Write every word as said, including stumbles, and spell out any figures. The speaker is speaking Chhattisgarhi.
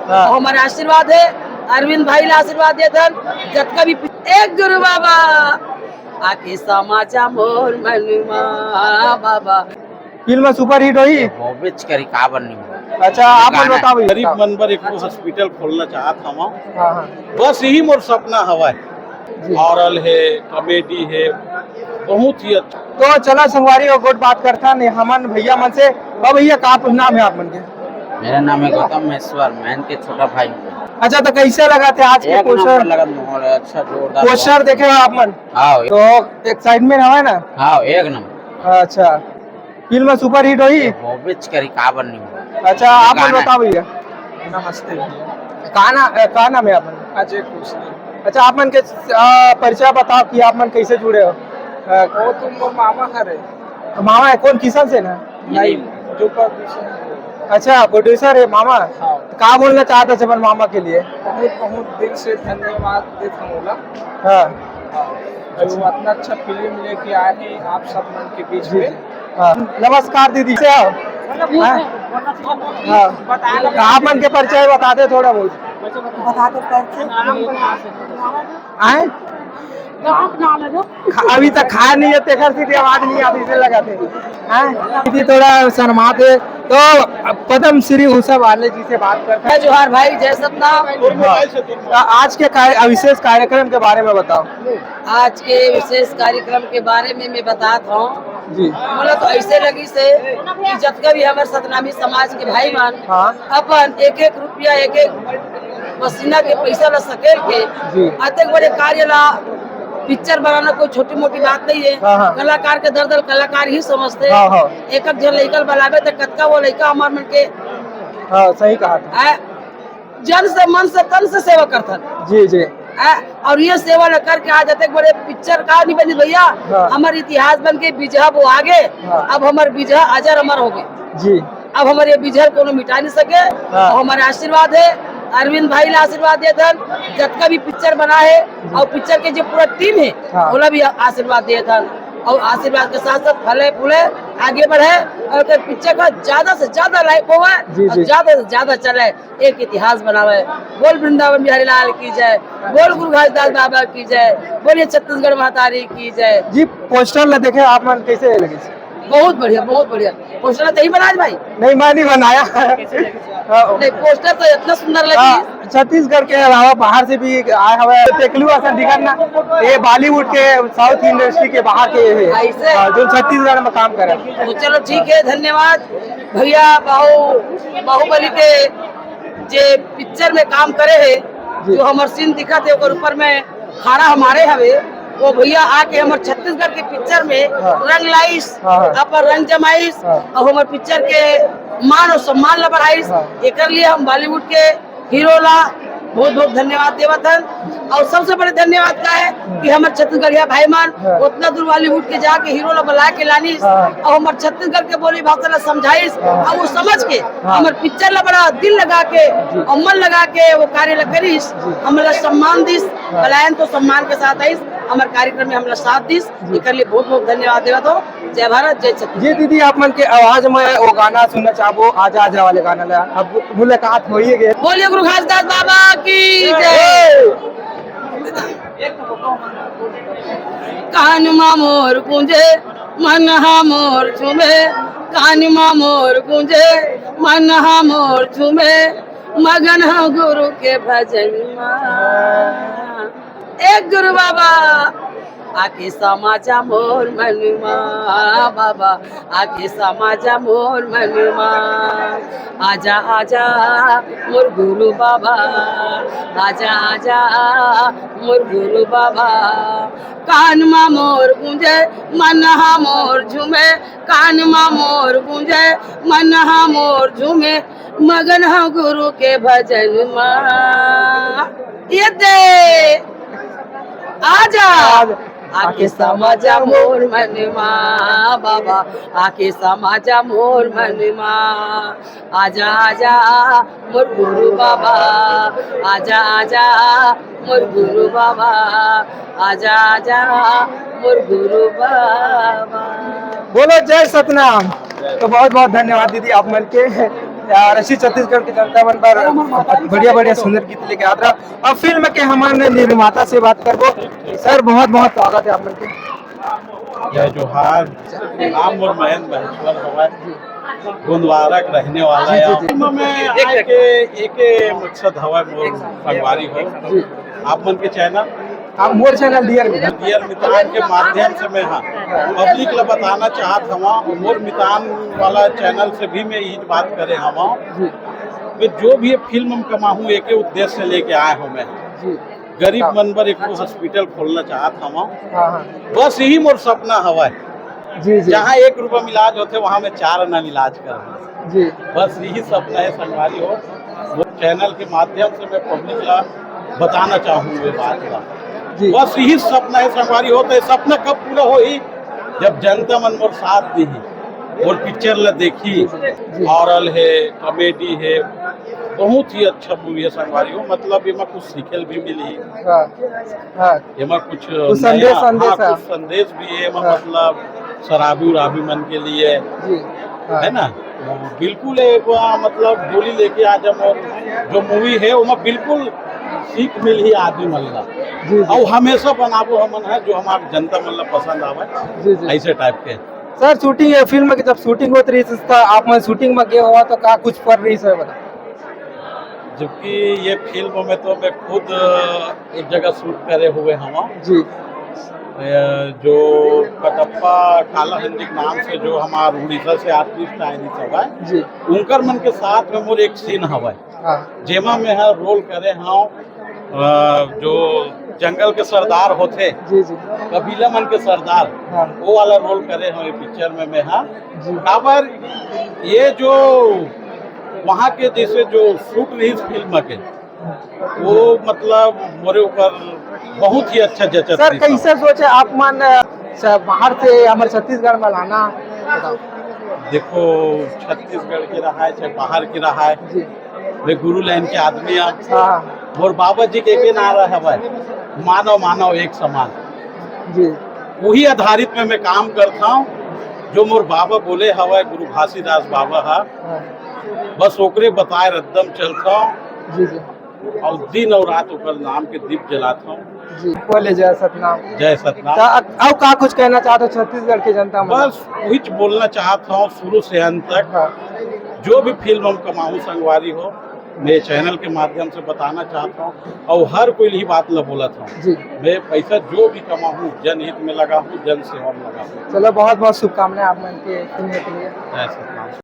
हाँ। अउ हमर आशीर्वाद हे, अरविंद भाई ला आशीर्वाद देथन, जतका भी पि-, एक गुरु बाबा, आके समा जा मोर मन मा बाबा। फिल्म सुपर हिट होही? होबेच करी, काबर नहीं होही? अच्छा, आप मन गाना। बताओ भैया। गरीब मन बर एक ठो हॉस्पिटल खोलना चाहत हवं। हाँ, हाँ। बस यही मोर सपना हवय। जी। ऑरल हे, कॉमेडी हे, बहुत ही अच्छा। तो चला संगवारी हो, गोठ बात करथन हमन भैया मन से। ओ भैया, का नाम हे आप मन के? मेरा नाम है गौतम महेश्वर, मैं इनके छोटा भाई हूँ। अच्छा, तो कैसे लगथे आज के एक नंबर पोस्टर? लगत माहौल है, अच्छा, जोरदार। पोस्टर देखे हो आप मन? हाँ। तो एक्साइटमेंट हवय ना? हाँ, एक नंबर। अच्छा, फिल्म सुपर हिट होही? होबेच करी, काबर नहीं होही? अच्छा, आप मन गाना। बताओ भैया। नमस्ते भैया। का ना-, अ, का नाम हे आप मन? अजय कुशवाहा। अच्छा, आप मन के, अ, परिचय बताओ कि आप मन कैसे जुड़े हो? अ, वो तो मोर मामा हरे। मामा हे, कोन, किसन सेन? नहीं, जो producer हे। अच्छा, producer हे मामा। हाँ। तो का बोलना चाहत हस अपन मामा के लिए? बहुत, बहुत दिल से धन्यवाद देत हूँ ओला। हाँ। हाँ, जो अतना अच्छा फिल्म लेके आए हे आप सब मन के बीच में। हाँ। नमस्कार दीदी, कैसे हो? हाँ। हाँ। आप मन के परिचय बता दे थोड़ा बहुत। बता दो परिचय। आए? खा-, अभी तक खाए नहीं हे, तेकर से आवाज नहीं आती, इसे लगाते हैं। हाँ? दीदी थोड़ा शर्माते, तो पद्म श्री उषा वाले जी से बात करते हैं। जोहार भाई, जय सतनाम। हाँ। तो आज के कार्य-, विशेष कार्यक्रम के बारे में बताओ। आज के विशेष कार्यक्रम के बारे में मैं बतात हूँ। जी। मोला तो ऐसे लगिस हे कि जतका भी हमर सतनामी समाज के भाई मन हाँ। अपन एक एक रुपया, एक एक पसीना के पैसा ला सकेल के जी। अतेक बड़े कार्य ला, पिक्चर बनाना कोई छोटी मोटी बात नहीं हे। हाँ, हाँ। कलाकार के दरद ल कलाकार ही समझथे। हाँ, हाँ। एक एक झन लइका ल बलाबे त कतका वो लइका हमर मन के हाँ, सही कहा था। है, जन से, मन से, तन से सेवा करथन। जी, जी। हैं? अउ ये सेवा ल करके आज अतेक बड़े पिक्चर का नहीं बनी भैया, हाँ। हमर इतिहास बन के बिजहा वो आगे, हाँ। अब हमर बिजहा अजर अमर होगे। जी। अब हमर ये बिजहा ल कोनो मिटा नहीं सके। हाँ। अउ हमर आशीर्वाद हे, अरविंद भाई ला आशीर्वाद देथन, जतका भी पिक्चर बना हे, अउ पिक्चर के जो पूरा टीम हे, हाँ। ओला भी आशीर्वाद देथन, अउ आशीर्वाद के साथ साथ फले फूले, आगे बढ़े, अउ एकर पिक्चर का ज्यादा से ज्यादा लाइक होवे, जी, अउ जी। ज्यादा से ज्यादा चले। एक इतिहास बनावे। बोल वृंदावन बिहारी लाल की जय, बोल गुरु घासीदास बाबा की जय, बोलिए छत्तीसगढ़ महतारी की जय। जी, पोस्टर ला देखे आप मन कैसे लगे? बहुत बढ़िया, बहुत बढ़िया। पोस्टर ला तही बनाए भाई? नहीं, मैं नहीं बनाया। हाँ। नहीं, पोस्टर तो इतना सुंदर लगी। हाँ, छत्तीसगढ़ के अलावा बाहर से भी आए हवे, तेकलू असन दिखत ना, ये बॉलीवुड के, साउथ इंडस्ट्री के बाहर के हे। ऐसे? हाँ, जो छत्तीसगढ़ में काम करे। तो चलो ठीक है, धन्यवाद भैया। बाहु-, बाहुबली के जे पिक्चर में काम करे हे, जी। जो हमर सीन दिखत हे, ओकर ऊपर में खड़ा हमारे हवे, वो भैया आके हमर छत्तीसगढ़ के पिक्चर में हाँ। रंग लाइस, हाँ, हाँ। अपन रंग जमाइस, हाँ। अउ हमर पिक्चर के मान अउ सम्मान ला बढ़ाइस। हाँ। एकर लिए हम बॉलीवुड के हीरो ला बहुत बहुत धन्यवाद देवत हन। अउ सबसे बड़े धन्यवाद का हे कि हमर छत्तीसगढ़िया भाई मन हाँ। ओतना दूर बॉलीवुड के जाके हीरो ला बला के लानिस हाँ। अउ हमर छत्तीसगढ़ के बोली भाषा ला समझाइस हाँ। अउ वो समझ के हाँ। हमर पिक्चर ला बड़ा दिल लगा के जी। अउ मन लगा के वो कार्य ला करिस, जी। हमला सम्मान दिस, हाँ। पलायन तो सम्मान के साथ आइस, हमर कार्यक्रम में हमला साथ दिस, जी। एकर लिए बहुत बहुत धन्यवाद देवत हूँ। जय भारत, जय छत्तीसगढ़। जी दीदी, आप मन के आवाज में वो गाना सुनना चाहबो, आजा आजा वाले गाना ला। अब मुलाकात हो ही गए। बोलिए गुरु घासीदास बाबा की जय। कान मा मोर गूंजे, मन हा मोर झूमे, कान मा मोर गूंजे, मन हा मोर झूमे, मगन हा गुरु के भजन मा। एक गुरु बाबा, आके समा जा मोर मन मा, बाबा, आके समा जा मोर मन मा। आजा, आजा, मोर गुरु बाबा, आजा, आजा, मोर गुरु बाबा। कान मा मोर गूंजे, मन हा मोर झूमे, कान मा मोर गूंजे, मन हा मोर झूमे, मगन हा गुरु के भजन मा। ये दे, आजा, आके समा जा मोर मन मा, बाबा, आके समा जा मोर मन मा। आजा, आजा, मोर गुरु बाबा, आजा, आजा, मोर गुरु बाबा, आजा, आजा, मोर गुरु बाबा। बोलो जय सतनाम। तो बहुत बहुत धन्यवाद दीदी आप मन के। अउ ऐसी छत्तीसगढ़ के जनता मन बर बढ़िया बढ़िया सुंदर गीत लेके आत रहा। अब फिल्म के हमन निर्माता से बात करबो। सर, बहुत बहुत स्वागत है आप मन के। जय जोहार। नाम मोर मयंक महेश्वर हवय, गोंदवारा के रहने वाला जी, जी, हवं। जी। फिल्म में आए के एके मकसद हवय मोर संगवारी हो, जी। आप मन के चैनल, आप मोर चैनल डियर मितान। डियर मितान के माध्यम से मैं, हाँ, पब्लिक ला बताना चाहत हवं, मोर मितान वाला चैनल से भी मैं यही बात करे हवं। जी। मैं जो भी ये फिल्म में कमाहूँ, एके उद्देश्य लेके आए हवं मैं। जी। गरीब हाँ। मन बर एक ठो हॉस्पिटल खोलना चाहत हवं। हाँ, हाँ। बस यही मोर सपना हवय। जी, जी। जहाँ एक रुपया में इलाज होथे, वहाँ मैं चार आना में इलाज करहूँ। जी। बस यही सपना है संगवारी हो। वो चैनल के माध्यम से मैं पब्लिक ला बताना चाहूँ ये बात ला। जी। बस यही सपना है संगवारी हो। तो ये सपना कब पूरा होही? जब जनता मन मोर साथ देही, मोर पिक्चर ला देखही। जी। हॉरर है, कॉमेडी है, बहुत ही अच्छा मूवी है संगवारी हो। मतलब एमा कुछ सीखे ल भी मिलही। हाँ, हाँ। एमा कुछ कुछ संदेश, नया, संदेश हाँ, है। कुछ संदेश भी है, एमा हाँ। मतलब शराबी उराबी मन के लिए, जी, हाँ। है ना? तो बिल्कुल एक, आ, मतलब डोली लेके आ जा मोर जो मूवी है, ओमा बिल्कुल सीख मिलही आदमी मन ला। जी, जी। अउ हमेशा बनाबो हमन है जो हमार जनता मन ला पसंद आवे, जी, जी। ऐसे टाइप के। सर, शूटिंग, ये फिल्म की जब शूटिंग होत रही, तो आप मन शूटिंग में गए हो तो का कुछ पर रही सर, बता? जबकि ये फिल्म में तो मैं खुद एक जगह शूट करे हुए हवं। जी। अ, जो कटप्पा कालाहंदी के नाम से जो हमार उड़ीसा से आर्टिस्ट आए रहिस हवय, जी। उनकर मन के साथ में मोर एक सीन हवय, हाँ। जेमा मैं ह रोल करे हवं, अ, जो जंगल के सरदार होथे, जी, जी। कबीला मन के सरदार, हाँ। वो वाला रोल करे हवं ये पिक्चर में मैं ह। जी। काबर ये जो वहाँ के जैसे जो शूट रहिस फिल्म के, वो मतलब मोरे ऊपर बहुत ही अच्छा जचत सर, रहिस। कैसे सोचे आप मन, अ, स-, बाहर से हमारे छत्तीसगढ़ में लाना? बताओ। देखो, छत्तीसगढ़ के रहा है चाहे बाहर के रहा है, जी। मैं गुरु लाइन के आदमी हूँ। हाँ। मोर बाबा जी के एके नारा हवय, "मानव मानव एक समान।" जी। वही आधारित में मैं काम करता हूँ, जो मोर बाबा बोले हवय, गुरु घासीदास बाबा हा। हाँ। बस ओकरे बताए रद्दम चलता हूँ। जी, जी। अउ दिन अउ रात ओकर नाम के दीप जलात हूँ। जी, बोले जय सतनाम। जय सतनाम। त अ-, अउ का कुछ कहना चाहत हो छत्तीसगढ़ के जनता मन? बस वही बोलना चाहत हूँ शुरू से अंत तक। हाँ। जो भी फिल्म हम कमाऊँ संगवारी हो, मैं चैनल के माध्यम से बताना चाहत हूँ अउ हर कोई यही बात ला बोलत हूँ। जी। मैं पैसा जो भी कमाऊँ जनहित में लगाऊँ, जन सेवा में लगाऊँ। चलो, बहुत बहुत शुभकामनाएं आप मन के फिल्म के लिए। जय सतनाम।